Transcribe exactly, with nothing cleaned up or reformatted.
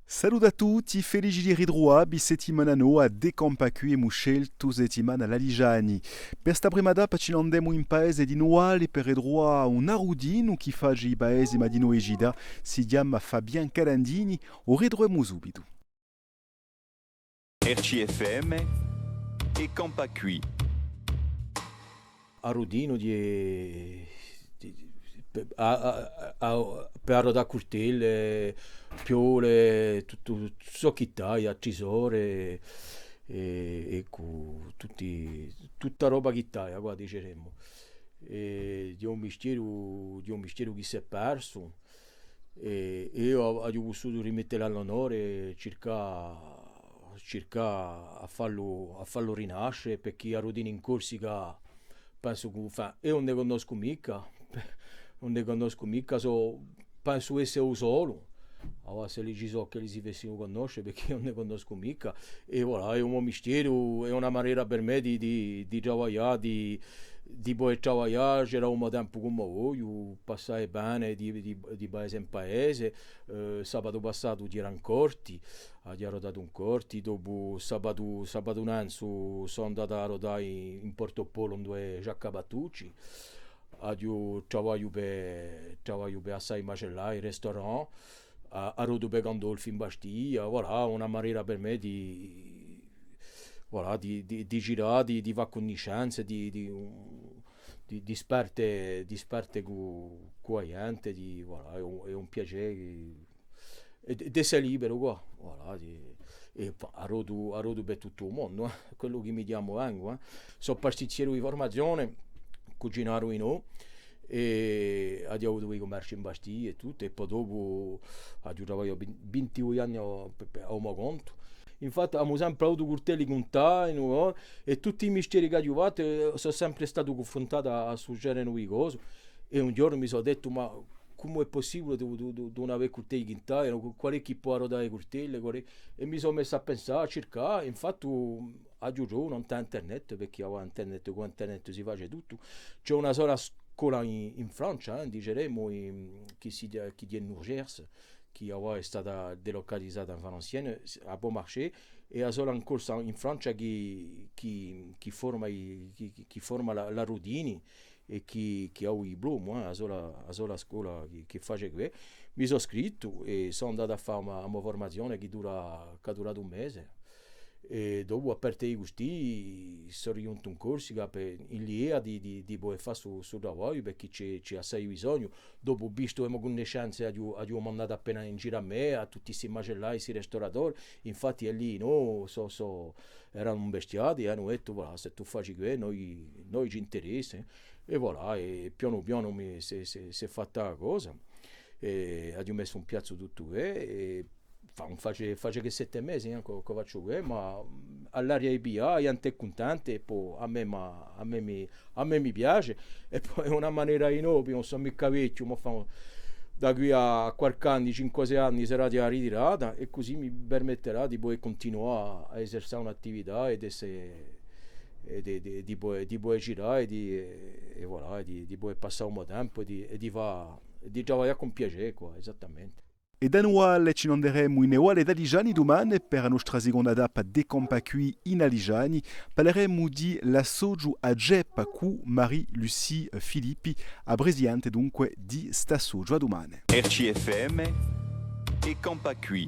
Salute à tutti, felici di ritruvà vi, settimana nova d'È campà quì, emu sceltu settimana l'Alisgiani. Per sta prima tappa ci n'andemu in paese di Nuvale per ritruvà un arutinu chì face i paesi ma dinò e cità, si chjama Fabien Calandini, u ritruvemu subitu. R C F M, È campà quì. Arutinu di, di, di, per, à, à, à, per arrotà curtelle, piole, tuttu, tuttu ciò chì taglia, trisore, è, è, eccu, tutti, tutta roba chì taglia, quà, diceremu. È hè un mistieru, hè un mistieru chì s'hè persu, è, è eiu aghju pussutu rimettelu à l'onore, circà, circà à fallu, à fallu rinasce, perchè arutini in Corsica, pensu chì, enfin, eiu ùn ne cunnoscu micca, ùn ne cunnoscu micca, sò, pensu esse u solu. Avà, s'elli ci sò, ch'elli si fessinu cunnosce, perchè eiu ùn ne cunnoscu micca. È voilà, hè un mo mistieru, hè una manera per mè di, di, di travaglià, di, di pudè travaglià, girà u mo tempu cum'è vogliu, passà bè di, di, di paese in paese. Eh, sabatu passatu ghjera in Corti, aghju arrotatu in Corti, dopu sabatu, sabatu nanzu sò andatu à arrotà in, in Portu Polu, induve Jacques Cavattucci. Aghju, travagliu per, travagliu per assai macellai, restaurant, a-, arrotu per Gandolfi in Bastia, voilà, una manera per mè di, voilà, di, di, di girà, di, di fà cunniscenze, di, di, di, di sparte, di sparte cù, cù a ghjente, di, voilà, hè un, hè un piacè. È d-, d'esse liberu quà, voilà, di, è pò, arrotu, arrotu per tuttu u mondu, eh. Quellu chì mi chjamu vengu, eh. Sò pastizzieru di furmazione, cucinaru dinò, è aghju avutu i cummerci in Bastia è tuttu, è po dopu aghju travagliatu vin-, vintidui anni à, à, à u mo contu. Infatti, amu sempre avutu curtelli chì cuntavanu, eh, è tutti i mistieri ch'aghju fattu, eh, sò sempre statu cunfruntatu à, à stu genere di cose. È un ghjornu mi sò dettu, ma cumu hè pussibule di, di, di, di ùn avè curtelli chì cuntavanu, quale hè chì pò arrotà e curtelle, quale hè? È mi sò messu à pensà, à circà, è infatti aghju trovu nant'à internet, perchè avà internet, cù internet si face tuttu. Ci hè una sola scola in, in Francia, eh, diceremu, in, chì si, chì hè in Gers, chì avà hè stata delocalizata in Valenciennes, à Beaumarchais, è a sola in Corsica, in Francia, chì, chì, chì forma i, chì, chì, chì forma l'arrutini, è chì, chì hà u diplomu, eh, a sola, a sola scola chì, chì face què. Mi sò scrittu è sò andatu à fà a mo, a mo furmazione chì dura, chì hà duratu un mese. È dopu, à parte di custì, sò righjuntu in Corsica per, in l'idea di, di, di pudè fà stu, stu travagliu, perchè ci hè, ci hè assai bisognu. Dopu, vistu e mo cunniscenze, aghju, aghju dumandatu appena in giru à mè, à tutti sti macellai, sti restauratori. Infatti, elli, nò, sò, sò, eranu imbestiati, è anu dettu, voilà, s'è tù faci què, noi, noi ci interessa. È voilà, è pianu pianu mi, s'hè, s'hè, s'hè fatta a cosa. È aghju messu in piazza tuttu què, è fa-, face, face chè sette mesi, eh, ch'o, ch'o facciu què, ma, mm, à l'aria di piglià, a ghjente hè cuntenta, è po à mè, ma, à mè mi, à mè mi piace, è po hè una manera di nò, ùn sò micca vechju, ma fa, da quì à qualchì anni, cinque o sei anni, sarà ghjà ritirata, è cusì mi permetterà di pudè cuntinuà à esercità un'attività è d'esse, è di, di, di pudè, di pudè girà è di, è, è voilà, è di, di pudè passà u mo tempu è di, è di fà, è di travaglià cun piacè, quà, esattamente. È da Nuvale ci n'anderemu in e Valle d'Alisgiani dumane per a nostra seconda tappa d'È campà quì in Alisgiani. Parleremu di l'associu Agep cù Marie-Lucie Filippi, a presidente dunque di st'associu. À dumane. R C F M, È campà quì.